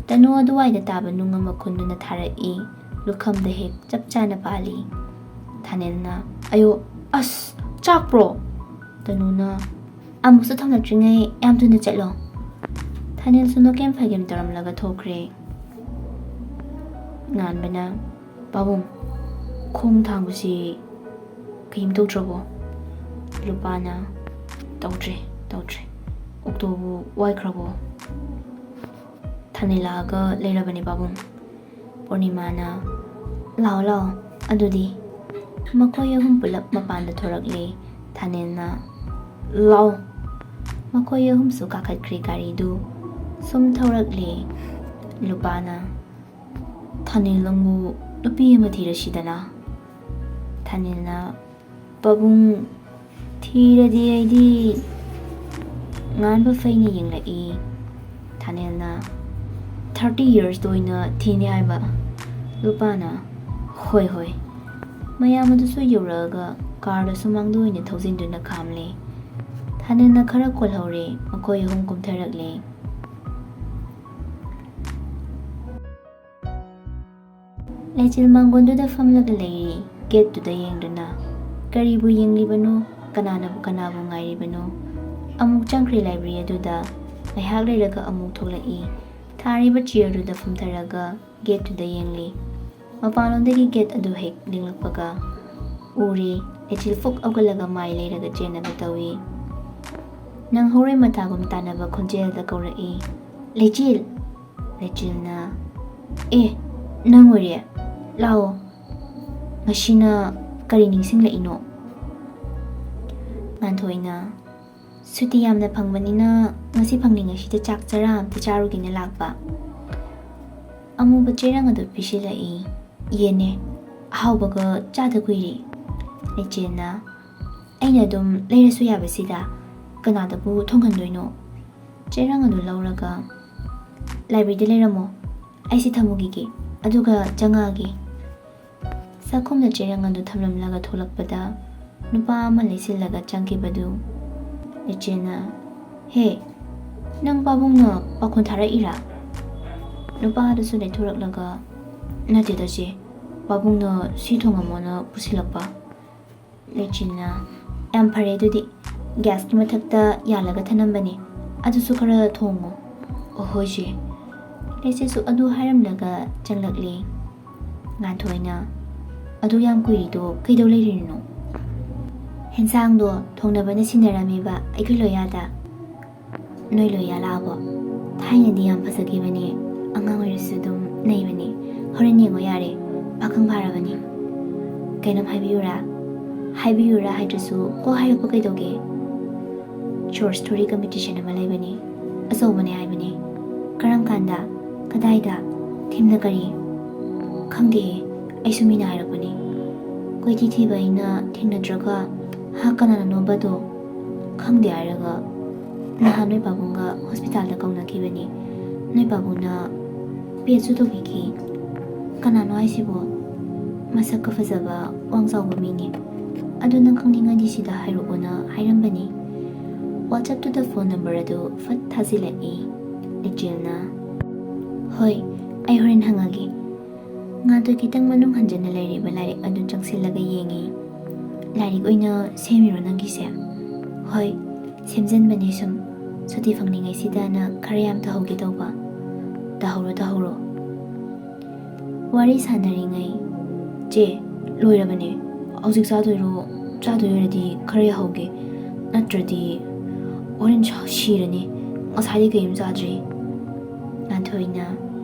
ꯇꯅꯨ ꯑꯗꯨꯋꯥꯏꯗ ꯇꯥꯕ ꯅꯨꯡ ꯑꯃ ꯈꯨꯟꯗꯨꯅ ꯊꯥꯔꯛꯏ꯫ ꯂꯨꯈꯝꯗ ꯍꯦꯛ ꯆꯞ ꯆꯥꯅ ꯄꯥꯜꯂꯤ꯫ ꯊꯥꯅꯤꯜꯅ, "ꯑꯌꯣ, ꯑꯁ, ꯆꯥꯛꯄ꯭ꯔꯣ?" ꯇꯅꯨꯅ, "ꯑꯃꯨꯛꯁꯨ ꯊꯣꯡꯂꯛꯇ꯭ꯔꯤꯉꯩ ꯌꯥꯝ ꯊꯨꯅ ꯆꯠꯂꯣ꯫" ꯊꯥꯅꯤꯜꯁꯨ ꯅꯣꯛꯀꯦꯝ ꯐꯥꯏꯒꯦꯝ ꯇꯧꯔꯝꯂꯒ ꯊꯣꯛꯈ꯭ꯔꯦ꯫ ꯉꯥꯟꯕꯅ, "ꯄꯥꯕꯨꯡ, ꯈꯣꯡ ꯊꯥꯡꯕꯁꯤ ꯀꯩꯝ ꯇꯧꯗ꯭ꯔꯕꯣ?" ꯂꯨꯄꯥꯅ, "ꯇꯧꯗ꯭ꯔꯦ, ꯇꯧꯗ꯭ꯔꯦ꯫ ꯑꯣꯛꯇꯣꯕꯨ ꯋꯥꯏꯈ꯭ꯔꯕꯣ?" ꯊꯥꯅꯤꯜ ꯂꯥꯛꯑꯒ ꯂꯩꯔꯕꯅꯦ ꯄꯥꯕꯨꯡ꯫ ꯄꯨꯔꯅꯤꯃꯥꯅ, "ꯂꯥꯛꯑꯣ, ꯂꯥꯛꯑꯣ ꯑꯗꯨꯗꯤ꯫" ꯃꯈꯣꯏ ꯑꯍꯨꯝ ꯄꯨꯂꯞ ꯃꯄꯥꯟꯗ ꯊꯣꯔꯛꯂꯦ꯫ ꯊꯥꯅꯤꯜꯅ, "ꯂꯥꯛꯑꯣ꯫" ꯃꯈꯣꯏ ꯑꯍꯨꯝꯁꯨ ꯀꯥꯈꯠꯈ꯭ꯔꯦ ꯒꯥꯔꯤꯗꯨ꯫ ꯁꯨꯝ ꯊꯧꯔꯛꯂꯦ꯫ ꯂꯨꯄꯥꯅ, "ꯊꯥꯅꯤꯜ, ꯅꯪꯕꯨ ꯅꯨꯄꯤ ꯑꯃ ꯊꯤꯔꯁꯤꯗꯅ꯫" ꯊꯥꯅꯤꯜꯅ, "ꯄꯥꯕꯨꯡ, ꯊꯤꯔꯗꯤ ꯑꯩꯗꯤ?" ꯉꯥꯟꯕ ꯐꯩꯅ ꯌꯦꯡꯂꯛꯏ꯫ ꯊꯥꯅꯤꯜꯅ, "Thirty yearsꯇ ꯑꯣꯏꯅ ꯊꯤꯅꯤ ꯍꯥꯏꯕ꯫" ꯂꯨꯄꯥꯅ, "ꯍꯣꯏ, ꯍꯣꯏ꯫" ꯃꯌꯥꯝ ꯑꯗꯨꯁꯨ ꯌꯧꯔꯛꯑꯒ ꯀꯥꯔꯗꯨ ꯁꯨꯃꯥꯡꯗ ꯑꯣꯏꯅ ꯊꯧꯖꯤꯟꯗꯨꯅ ꯈꯥꯝꯂꯦ꯫ ꯊꯥꯅꯤꯜꯅ ꯈꯔ ꯀꯣꯜꯍꯧꯔꯦ, ꯃꯈꯣꯏ ꯑꯍꯨꯝ ꯀꯨꯝꯊꯔꯛꯂꯦ꯫ ꯂꯩꯆꯤꯜ ꯃꯥꯡꯒꯣꯟꯗꯨꯗ ꯐꯝꯂꯒ ꯂꯩꯔꯤ, ꯒꯦꯠꯇꯨꯗ ꯌꯦꯡꯗꯨꯅ꯫ ꯀꯔꯤꯕꯨ ꯌꯦꯡꯂꯤꯕꯅꯣ? ꯀꯅꯥꯅꯕꯨ ꯀꯅꯥꯕꯨ ꯉꯥꯏꯔꯤꯕꯅꯣ? ꯑꯃꯨꯛ ꯆꯪꯈ꯭ꯔꯦ ꯂꯥꯏꯕ꯭ꯔꯦꯔꯤ ꯑꯗꯨꯗ꯫ ꯉꯥꯏꯍꯥꯛ ꯂꯩꯔꯒ ꯑꯃꯨꯛ ꯊꯣꯛꯂꯛꯏ꯫ ꯊꯥꯔꯤꯕ ꯆꯤꯌꯔꯗꯨꯗ ꯐꯝꯊꯔꯒ ꯒꯦꯠꯇꯨꯗ ꯌꯦꯡꯂꯤ꯫ ꯃꯄꯥꯟꯂꯣꯝꯗꯒꯤ ꯒꯦꯠ ꯑꯗꯨ ꯍꯦꯛ ꯂꯦꯡꯂꯛꯄꯒ ꯎꯔꯦ, ꯂꯩꯆꯤꯜ ꯐꯨꯛ ꯍꯧꯒꯠꯂꯒ ꯃꯥꯏ ꯂꯩꯔꯒ ꯆꯦꯟꯅꯕ ꯇꯧꯏ꯫ ꯅꯪꯍꯧꯔꯣꯏ ꯃꯇꯥꯒꯨꯝ ꯇꯥꯟꯅꯕ ꯈꯣꯟꯖꯦꯜꯗ ꯀꯧꯔꯛꯏ, "ꯂꯩꯆꯤꯜ!" ꯂꯩꯆꯤꯜꯅ, "ꯑꯦ, ꯅꯪ ꯑꯣꯏꯔꯦ? ꯂꯥꯛꯑꯣ꯫ ꯉꯁꯤꯅ ꯀꯔꯤ ꯅꯤꯡꯁꯤꯡꯂꯛꯏꯅꯣ?" ꯉꯥꯟꯊꯣꯏꯅ, "ꯁꯨꯇꯤ ꯌꯥꯝꯅ ꯐꯪꯕꯅꯤꯅ ꯉꯁꯤ ꯐꯪꯂꯤꯉꯩꯁꯤꯗ ꯆꯥꯛ ꯆꯔꯥ ꯑꯝꯇ ꯆꯥꯔꯨꯒꯦꯅ ꯂꯥꯛꯄ"꯫ ꯑꯃꯨꯕ ꯆꯦꯔꯪ ꯑꯗꯨ ꯄꯤꯁꯤꯜꯂꯛꯏ꯫ "ꯌꯦꯟꯅꯦ, ꯑꯍꯥꯎꯕꯒ ꯆꯥꯗ ꯀꯨꯏꯔꯦ"꯫ ꯂꯩꯆꯦꯜꯅ, "ꯑꯩꯅ ꯑꯗꯨꯝ ꯂꯩꯔꯁꯨ ꯌꯥꯕꯁꯤꯗ ꯀꯅꯥꯗꯕꯨ ꯊꯣꯡꯍꯟꯗꯣꯏꯅꯣ?" ꯆꯦꯔꯪ ꯑꯗꯨ ꯂꯧꯔꯒ, "ꯂꯥꯏꯕ꯭ꯔꯦꯔꯤꯗ ꯂꯩꯔꯝꯃꯣ, ꯑꯩꯁꯤ ꯊꯝꯃꯨꯈꯤꯒꯦ, ꯑꯗꯨꯒ ꯆꯪꯉꯛꯑꯒꯦ"꯫ ꯆꯥꯛꯈꯨꯝꯗ ꯆꯦꯔꯪ ꯑꯗꯨ ꯊꯝꯂꯝꯂꯒ ꯊꯣꯛꯂꯛꯄꯗ ꯅꯨꯄꯥ ꯑꯃ ꯂꯩꯁꯤꯜꯂꯒ ꯆꯪꯈꯤꯕꯗꯨ ꯂꯩꯆꯦꯜꯅ, "ꯍꯦ, ꯅꯪ ꯄꯥꯕꯨꯡꯅ ꯄꯥꯈꯣꯟ ꯊꯥꯔꯛꯏꯔꯥ?" ꯅꯨꯄꯥ ꯑꯗꯨꯁꯨ ꯂꯩꯊꯣꯔꯛꯂꯒ, "ꯅꯠꯇꯦꯗ ꯆꯦ, ꯄꯥꯕꯨꯡꯅ ꯁꯤ ꯊꯣꯡꯉꯝꯃꯣꯅ ꯄꯨꯁꯤꯜꯂꯛꯄ"꯫ ꯂꯩꯆꯤꯟꯅ, "ꯌꯥꯝ ꯐꯔꯦ ꯑꯗꯨꯗꯤ, ꯒ꯭ꯌꯥꯁꯀꯤ ꯃꯊꯛꯇ ꯌꯥꯜꯂꯒ ꯊꯅꯝꯕꯅꯦ, ꯑꯗꯨꯁꯨ ꯈꯔ ꯊꯣꯡꯉꯣ"꯫ "ꯑꯣ ꯍꯣꯏ ꯆꯦ"꯫ ꯂꯩꯆꯤꯟꯁꯨ ꯑꯗꯨ ꯍꯥꯏꯔꯝꯂꯒ ꯆꯪꯂꯛꯂꯦ꯫ ꯉꯥꯟꯊꯣꯏꯅ, "ꯑꯗꯨ ꯌꯥꯝ ꯀꯨꯏꯔꯤꯗꯣ ꯀꯩꯗꯧ ꯂꯩꯔꯤꯅꯣ?" "ꯍꯦꯟꯁꯥꯡꯗꯣ ꯊꯣꯡꯅꯕꯅ ꯁꯤꯟꯅꯔꯝꯃꯦꯕ ꯑꯩꯈꯣꯏ ꯂꯣꯌꯥꯗ"꯫ "ꯅꯣꯏ ꯂꯣꯌꯥ ꯂꯥꯛꯑꯕꯣ? ꯊꯥꯏꯅꯗꯤ ꯌꯥꯝ ꯐꯖꯈꯤꯕꯅꯦ, ꯑꯉꯥꯡ ꯑꯣꯏꯔꯁꯨ ꯑꯗꯨꯝ ꯅꯩꯕꯅꯦ꯫ ꯍꯣꯔꯦꯟ ꯌꯦꯡꯉꯣ ꯌꯥꯔꯦ, ꯄꯥꯈꯪ ꯐꯥꯔꯕꯅꯤ"꯫ "ꯀꯩꯅꯣꯝ ꯍꯥꯏꯕꯤꯌꯨꯔꯥ?" "ꯍꯥꯏꯕꯤꯌꯨꯔꯥ ꯍꯥꯏꯗ꯭ꯔꯁꯨ ꯀꯣꯛ ꯍꯥꯏꯔꯛꯄ ꯀꯩꯗꯧꯒꯦ?" "ꯁꯣꯔꯠ ꯁ꯭ꯇꯣꯔꯤ ꯀꯝꯄꯤꯇꯤꯁꯟ ꯑꯃ ꯂꯩꯕꯅꯦ, ꯑꯆꯧꯕꯅꯦ ꯍꯥꯏꯕꯅꯦ"꯫ "ꯀꯔꯝ ꯀꯥꯟꯗ? ꯀꯗꯥꯏꯗ? ꯊꯤꯝꯅ ꯀꯔꯤ?" "ꯈꯪꯗꯦꯍꯦ, ꯑꯩꯁꯨ ꯃꯤꯅ ꯍꯥꯏꯔꯛꯄꯅꯦ꯫ ꯀꯣꯏꯊꯤ ꯊꯤꯕ ꯑꯩꯅ ꯊꯦꯡꯅꯗ꯭ꯔꯒ, ꯍꯥ, ꯀꯅꯥꯅꯅꯣꯕꯗꯣ? ꯈꯪꯗꯦ ꯍꯥꯏꯔꯒ ꯅꯍꯥꯟ ꯅꯣꯏ ꯄꯥꯕꯨꯡꯒ ꯍꯣꯁꯄꯤꯇꯥꯜꯗ ꯀꯧꯅꯈꯤꯕꯅꯤ꯫ ꯅꯣꯏ ꯄꯥꯕꯨꯡꯅ ꯄꯦꯠꯁꯨ ꯇꯧꯕꯤꯈꯤ"꯫ "ꯀꯅꯥꯅꯣ ꯍꯥꯏꯁꯤꯕꯣ? ꯃꯁꯛꯀ ꯐꯖꯕ, ꯋꯥꯡ ꯆꯥꯎꯕ ꯃꯤꯅꯤ꯫ ꯑꯗꯨ ꯅꯪ ꯈꯪꯅꯤꯡꯉꯗꯤ ꯁꯤꯗ ꯍꯥꯏꯔꯛꯑꯣꯅ ꯍꯥꯏꯔꯝꯕꯅꯤ"꯫ WhatsApp-ꯇꯨꯗ ꯐꯣꯟ ꯅꯝꯕꯔ ꯑꯗꯨ ꯐꯠ ꯊꯥꯖꯤꯜꯂꯛꯏ꯫ ꯂꯤꯆꯦꯜꯅ, "ꯍꯣꯏ, ꯑꯩ ꯍꯣꯔꯦꯟ ꯍꯪꯉꯒꯦ"꯫ ꯉꯥꯟꯊꯣꯏ ꯈꯤꯇꯪ ꯃꯅꯨꯡ ꯍꯟꯖꯤꯟꯅ ꯂꯩꯔꯤꯕ ꯂꯥꯏꯔꯤꯛ ꯑꯗꯨ ꯆꯪꯁꯤꯜꯂꯒ ꯌꯦꯡꯉꯤ꯫ "ꯂꯥꯏꯔꯤꯛ ꯑꯣꯏꯅ ꯁꯦꯝꯃꯤꯔꯣ ꯅꯪꯒꯤꯁꯦ?" "ꯍꯣꯏ, ꯁꯦꯝꯖꯤꯟꯕꯅꯦ ꯁꯨꯝ, ꯁꯨꯇꯤ ꯐꯪꯂꯤꯉꯩꯁꯤꯗꯅ ꯈꯔ ꯌꯥꯝ ꯇꯧꯍꯧꯒꯦ ꯇꯧꯕ"꯫ "ꯇꯧꯍꯧꯔꯣ, ꯇꯧꯍꯧꯔꯣ"꯫ ꯋꯥꯔꯤ ꯁꯥꯟꯅꯔꯤꯉꯩ, "ꯆꯦ, ꯂꯣꯏꯔꯕꯅꯦ꯫ ꯍꯧꯖꯤꯛ ꯆꯥꯗꯣꯏꯔꯣ? ꯆꯥꯗꯣꯏ ꯑꯣꯏꯔꯗꯤ ꯈꯔ ꯌꯥꯍꯧꯒꯦ, ꯅꯠꯇ꯭ꯔꯗꯤ ꯍꯣꯔꯦꯟ ꯁꯥ-, ꯁꯤꯔꯅꯤ꯫ ꯉꯁꯥꯏꯗꯤ ꯀꯩꯝ ꯆꯥꯗ꯭ꯔꯤ"꯫ ꯉꯥꯟꯊꯣꯏꯅ,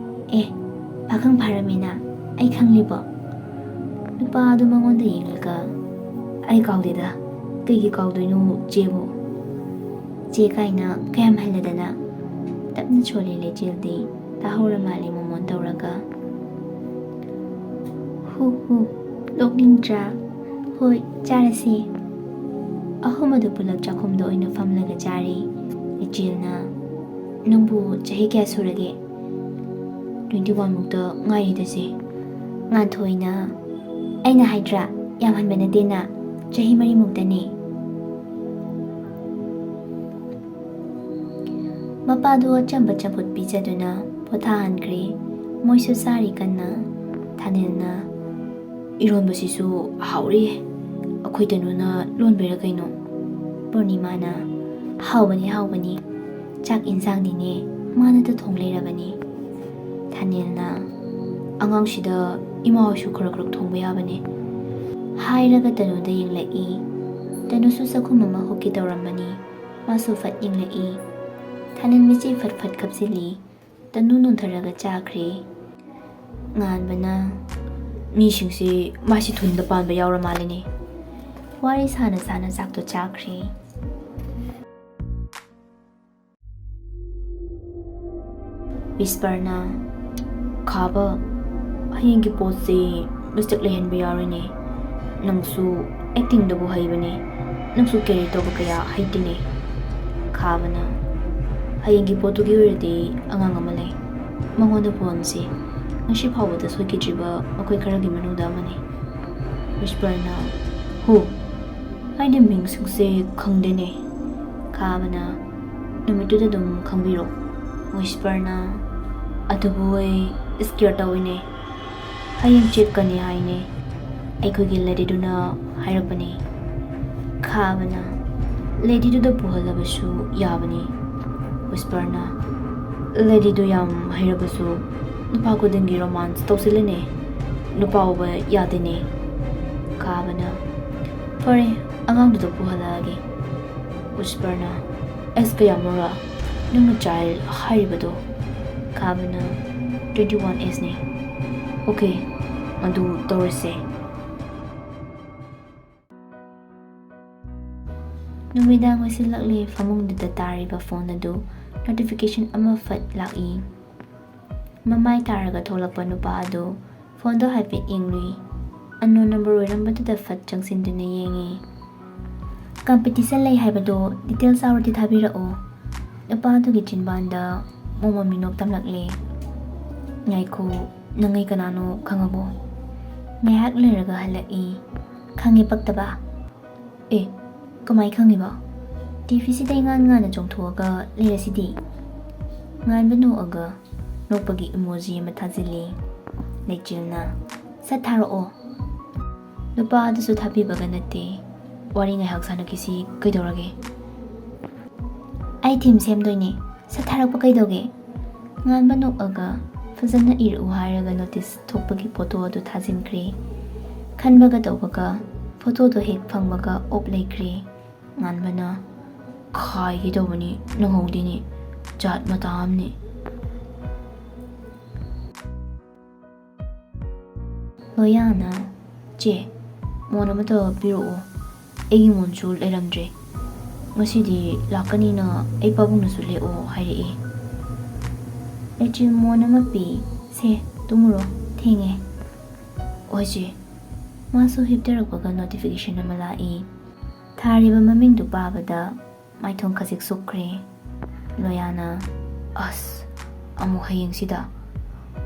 "ꯑꯦ, ꯄꯥꯈꯪ ꯐꯥꯔꯝꯃꯤꯅ, ꯑꯩ ꯈꯪꯂꯤꯕꯣ"꯫ ꯅꯨꯄꯥ ꯑꯗꯨ ꯃꯉꯣꯟꯗ ꯌꯦꯡꯂꯒ, "ꯑꯩ ꯀꯥꯎꯗꯦꯗ"꯫ "ꯀꯩꯒꯤ ꯀꯥꯎꯗꯣꯏꯅꯣ ꯆꯦꯕꯨ? ꯆꯦ ꯀꯥꯏꯅ ꯀꯌꯥꯝ ꯍꯜꯂꯗꯅ?" ꯇꯞꯅ ꯁꯣꯜꯂꯦ ꯂꯩꯆꯤꯜꯗꯤ꯫ ꯇꯥꯍꯧꯔ ꯃꯥꯜꯂꯦ ꯃꯣꯃꯣꯟ ꯇꯧꯔꯒ꯫ "ꯍꯨ ꯍꯨ, ꯅꯣꯛꯅꯤꯡꯗ꯭ꯔꯥ? ꯍꯣꯏ, ꯆꯥꯔꯁꯤ꯫" ꯑꯍꯨꯝ ꯑꯗꯨ ꯄꯨꯂꯞ ꯆꯥꯛꯈꯨꯝꯗ ꯑꯣꯏꯅ ꯐꯝꯂꯒ ꯆꯥꯔꯤ꯫ ꯂꯩꯆꯤꯜꯅ, "ꯅꯪꯕꯨ ꯆꯍꯤ ꯀꯌꯥ ꯁꯨꯔꯒꯦ?" "Twenty one ꯃꯨꯛꯇ ꯉꯥꯏꯔꯤꯗ ꯆꯦ꯫" ꯉꯥꯟꯊꯣꯏꯅ, "ꯑꯩꯅ ꯍꯥꯏꯗ꯭ꯔꯥ, ꯌꯥꯝꯍꯟꯕ ꯅꯠꯇꯦꯅ, ꯆꯍꯤ ꯃꯔꯤꯃꯨꯛꯇꯅꯦ꯫" ꯃꯄꯥꯗꯨ ꯑꯆꯝꯕ ꯆꯝꯐꯨꯠ ꯄꯤꯖꯗꯨꯅ ꯄꯣꯊꯥꯍꯟꯈ꯭ꯔꯦ꯫ ꯃꯣꯏꯁꯨ ꯆꯥꯔꯤ ꯀꯟꯅ꯫ ꯊꯥꯅꯤꯜꯅ, "ꯏꯔꯣꯟꯕꯁꯤꯁꯨ ꯍꯥꯎꯔꯤꯌꯦ꯫ ꯑꯩꯈꯣꯏ ꯇꯅꯨꯅ ꯂꯣꯟꯕꯩꯔꯥ ꯀꯩꯅꯣ?" ꯄꯨꯔꯅꯤꯃꯥꯅ, "ꯍꯥꯎꯕꯅꯤ, ꯍꯥꯎꯕꯅꯤ꯫ ꯆꯥꯛ ꯏꯟꯖꯥꯡꯗꯤꯅꯦ ꯃꯥꯅꯇ ꯊꯣꯡ ꯂꯩꯔꯕꯅꯤ꯫" ꯊꯥꯅꯤꯜꯅ, "ꯑꯉꯥꯡꯁꯤꯗ ꯏꯃꯥ ꯍꯣꯏꯁꯨ ꯈꯔ ꯈꯔ ꯊꯣꯡꯕ ꯌꯥꯕꯅꯦ꯫" ꯍꯥꯏꯔꯒ ꯇꯅꯨꯗ ꯌꯦꯡꯂꯛꯏ꯫ ꯇꯅꯨꯁꯨ ꯆꯥꯛꯈꯨꯝ ꯑꯃ ꯍꯨꯛꯀꯦ ꯇꯧꯔꯝꯕꯅꯤ꯫ ꯃꯥꯁꯨ ꯐꯠ ꯌꯦꯡꯂꯛꯏ꯫ ꯊꯥꯅꯤꯜ ꯃꯤꯠꯆꯤ ꯐꯠ ꯐꯠ ꯈꯞꯆꯤꯜꯂꯤ꯫ ꯇꯅꯨ ꯅꯣꯟꯊꯔꯒ ꯆꯥꯈ꯭ꯔꯦ꯫ ꯉꯥꯟꯕꯅ, "ꯃꯤꯁꯤꯡꯁꯦ ꯃꯥꯁꯤ ꯊꯨꯟꯗ ꯄꯥꯟꯕ ꯌꯥꯎꯔ ꯃꯥꯜꯂꯦꯅꯦ꯫" ꯋꯥꯔꯤ ꯁꯥꯅ ꯁꯥꯅ ꯆꯥꯛꯇꯣ ꯆꯥꯈ꯭ꯔꯦ꯫ ꯋꯤꯁꯄꯔꯅ, "ꯈꯥꯕ, ꯍꯌꯦꯡꯒꯤ ꯄꯣꯠꯁꯦ ꯃꯤꯁꯇꯦꯛ ꯂꯩꯍꯟꯕ ꯌꯥꯔꯣꯏꯅꯦ꯫ ꯅꯪꯁꯨ ꯑꯦꯛꯇꯤꯡꯗꯕꯨ ꯍꯩꯕꯅꯦ, ꯅꯪꯁꯨ ꯀꯦꯔꯤ ꯇꯧꯕ ꯀꯌꯥ ꯍꯩꯇꯦꯅꯦ꯫" ꯈꯥꯕꯅ, "ꯍꯌꯦꯡꯒꯤ ꯄꯣꯠꯇꯨꯒꯤ ꯑꯣꯏꯔꯗꯤ ꯑꯉꯥꯡ ꯑꯃ ꯂꯩ, ꯃꯉꯣꯟꯗ ꯄꯨꯍꯟꯁꯤ꯫ ꯉꯁꯤ ꯐꯥꯎꯕꯗ ꯁꯣꯏꯈꯤꯗ꯭ꯔꯤꯕ ꯃꯈꯣꯏ ꯈꯔꯒꯤ ꯃꯅꯨꯡꯗ ꯑꯃꯅꯤ꯫" ꯋꯤꯁꯄꯔꯅ, "ꯍꯨ? ꯑꯩꯗꯤ ꯃꯤꯡꯁꯤꯡꯁꯦ ꯈꯪꯗꯦꯅꯦ꯫" ꯈꯥꯕꯅ, "ꯅꯨꯃꯤꯠꯇꯨꯗ ꯑꯗꯨꯝ ꯈꯪꯕꯤꯔꯣ꯫" ꯋꯤꯁꯄꯔꯅ, "ꯑꯗꯨꯕꯨ ꯑꯩ ꯁ꯭ꯀꯤꯌꯔ ꯇꯧꯏꯅꯦ꯫ ꯍꯌꯦꯡ ꯆꯦꯛꯀꯅꯤ ꯍꯥꯏꯅꯦ꯫ ꯑꯩꯈꯣꯏꯒꯤ ꯂꯦꯗꯤꯗꯨꯅ ꯍꯥꯏꯔꯛꯄꯅꯦ꯫" ꯈꯥꯕꯅ, "ꯂꯦꯗꯤꯗꯨꯗ ꯄꯨꯍꯜꯂꯕꯁꯨ ꯌꯥꯕꯅꯤ꯫" ꯋꯤꯁꯄꯔꯅ, "ꯂꯦꯗꯤꯗꯨ ꯌꯥꯝ ꯍꯩꯔꯕꯁꯨ ꯅꯨꯄꯥ ꯈꯨꯗꯤꯡꯒꯤ ꯔꯣꯃꯥꯟꯁ ꯇꯧꯁꯤꯜꯂꯦꯅꯦ꯫ ꯅꯨꯄꯥ ꯎꯕ ꯌꯥꯗꯦꯅꯦ꯫" ꯈꯥꯕꯅ, "ꯐꯔꯦ, ꯑꯉꯥꯡꯗꯨꯗ ꯄꯨꯍꯜꯂꯛꯑꯒꯦ꯫" ꯋꯤꯁꯄꯔꯅ, "ꯑꯦꯖ ꯀꯌꯥꯃꯨꯛꯔ ꯅꯪꯅ ꯆꯥꯏꯜ ꯍꯥꯏꯔꯤꯕꯗꯣ?" ꯈꯥꯕꯅ, "Twenty one ꯑꯦꯖꯅꯦ꯫" "ꯑꯣꯀꯦ, ꯑꯗꯨ ꯇꯧꯔꯁꯦ꯫" ꯅꯨꯃꯤꯗꯥꯡ ꯑꯣꯏꯁꯤꯜꯂꯛꯂꯦ꯫ ꯐꯃꯨꯡꯗꯨꯗ ꯇꯥꯔꯤꯕ ꯐꯣꯟ ꯑꯗꯨ ꯅꯣꯇꯤꯐꯤꯀꯦꯁꯟ ꯑꯃ ꯐꯠ ꯂꯥꯛꯏ꯫ ꯃꯃꯥꯏ ꯇꯥꯔꯒ ꯊꯣꯛꯂꯛꯄ ꯅꯨꯄꯥ ꯑꯗꯨ ꯐꯣꯟꯗꯣ ꯍꯥꯏꯐꯦꯠ ꯌꯦꯡꯂꯨꯏ꯫ ꯑꯟꯅꯣꯟ ꯅꯝꯕꯔ ꯑꯣꯏꯔꯝꯕꯗꯨꯗ ꯐꯠ ꯆꯪꯁꯤꯟꯗꯨꯅ ꯌꯦꯡꯉꯤ꯫ "ꯀꯝꯄꯤꯇꯤꯁꯟ ꯂꯩ ꯍꯥꯏꯕꯗꯣ ꯗꯤꯇꯦꯜꯁ ꯌꯥꯎꯔꯗꯤ ꯊꯥꯕꯤꯔꯛꯑꯣ꯫" ꯅꯨꯄꯥ ꯑꯗꯨꯒꯤ ꯆꯤꯟꯕꯥꯟꯗ ꯃꯣꯃꯣꯟ ꯃꯤꯅꯣꯛ ꯇꯝꯂꯛꯂꯦ꯫ "ꯉꯥꯏꯈꯣ, ꯅꯪ ꯑꯩ ꯀꯅꯥꯅꯣ ꯈꯪꯉꯕꯣ?" ꯉꯥꯏꯍꯥꯛ ꯂꯩꯔꯒ ꯍꯜꯂꯛꯏ꯫ "ꯈꯪꯉꯦ, ꯄꯛꯇꯕ꯫" "ꯑꯦ, ꯀꯃꯥꯏ ꯈꯪꯉꯤꯕ? ꯇꯤꯚꯤꯁꯤꯗ ꯏꯉꯥꯟ ꯉꯥꯟꯅ ꯆꯣꯡꯊꯣꯛꯑꯒ ꯂꯩꯔꯁꯤꯗꯤ?" ꯉꯥꯟꯕ ꯅꯣꯛꯑꯒ ꯅꯣꯛꯄꯒꯤ ꯏꯃꯣꯖꯤ ꯑꯃ ꯊꯥꯖꯤꯜꯂꯤ꯫ ꯂꯩꯆꯤꯜꯅ, "ꯁꯠ ꯊꯥꯔꯛꯑꯣ꯫" ꯅꯨꯄꯥ ꯑꯗꯨꯁꯨ ꯊꯥꯕꯤꯕꯒ ꯅꯠꯇꯦ꯫ "ꯋꯥꯔꯤ ꯉꯥꯏꯍꯥꯛ ꯁꯥꯟꯅꯈꯤꯁꯤ, ꯀꯩꯗꯧꯔꯒꯦ?" "ꯑꯩ ꯊꯤꯝ ꯁꯦꯝꯗꯣꯏꯅꯦ, ꯁꯠ ꯊꯥꯔꯛꯄ ꯀꯩꯗꯧꯒꯦ?" ꯉꯥꯟꯕ ꯅꯣꯛꯑꯒ, "ꯐꯖꯅ ꯏꯔꯛꯎ" ꯍꯥꯏꯔꯒ ꯅꯣꯇꯤꯁ ꯊꯣꯛꯄꯒꯤ ꯐꯣꯇꯣ ꯑꯗꯨ ꯊꯥꯖꯤꯟꯈ꯭ꯔꯦ꯫ ꯈꯟꯕꯒ ꯇꯧꯕꯒ ꯐꯣꯇꯣꯗꯣ ꯍꯦꯛ ꯐꯪꯕꯒ ꯑꯣꯞ ꯂꯩꯈ꯭ꯔꯦ꯫ ꯉꯥꯟꯕꯅ, "ꯈꯥꯏꯒꯦ ꯇꯧꯕꯅꯤ, ꯅꯪꯍꯧꯗꯦꯅꯦ, ꯖꯥꯠ ꯃꯇꯥ ꯑꯃꯅꯤ꯫" ꯂꯣꯌꯥꯅ, "ꯆꯦ, ꯃꯣꯟ ꯑꯃꯇ ꯄꯤꯔꯛꯑꯣ, ꯑꯩꯒꯤ ꯃꯣꯟꯁꯨ ꯂꯩꯔꯝꯗ꯭ꯔꯦ꯫ ꯉꯁꯤꯗꯤ ꯂꯥꯛꯀꯅꯤꯅ ꯑꯩ ꯄꯥꯕꯨꯡꯅꯁꯨ ꯂꯦꯛꯑꯣ ꯍꯥꯏꯔꯛꯏ꯫" ꯂꯩꯆꯤꯜ ꯃꯣꯟ ꯑꯃ ꯄꯤ꯫ "ꯁꯦ, ꯇꯨꯝꯃꯨꯔꯣ, ꯊꯦꯡꯉꯦ꯫" "ꯍꯣꯏ ꯆꯦ꯫" ꯃꯥꯁꯨ ꯍꯤꯞꯊꯔꯛꯄꯒ ꯅꯣꯇꯤꯐꯤꯀꯦꯁꯟ ꯑꯃ ꯂꯥꯛꯏ꯫ ꯊꯥꯔꯤꯕ ꯃꯃꯤꯡꯗꯨ ꯄꯥꯕꯗ ꯃꯥꯏꯊꯣꯡ ꯈꯖꯤꯛ ꯁꯨꯞꯈ꯭ꯔꯦ꯫ ꯂꯣꯌꯥꯅ, "ꯑꯁ, ꯑꯃꯨꯛ ꯍꯌꯦꯡꯁꯤꯗ?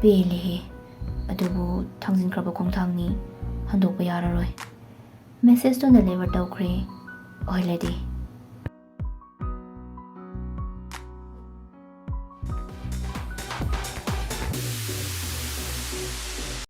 ꯄꯦꯜꯂꯦꯍꯦ꯫ ꯑꯗꯨꯕꯨ ꯊꯥꯡꯖꯤꯟꯈ꯭ꯔꯕ ꯈꯣꯡꯊꯥꯡꯅꯤ, ꯍꯟꯗꯣꯛꯄ ꯌꯥꯔꯔꯣꯏ꯫" ꯃꯦꯁꯦꯖꯇꯨ ꯗꯦꯂꯤꯚꯔ ꯇꯧꯈ꯭ꯔꯦ꯫ "ꯑꯣꯏꯂꯦꯗꯤ,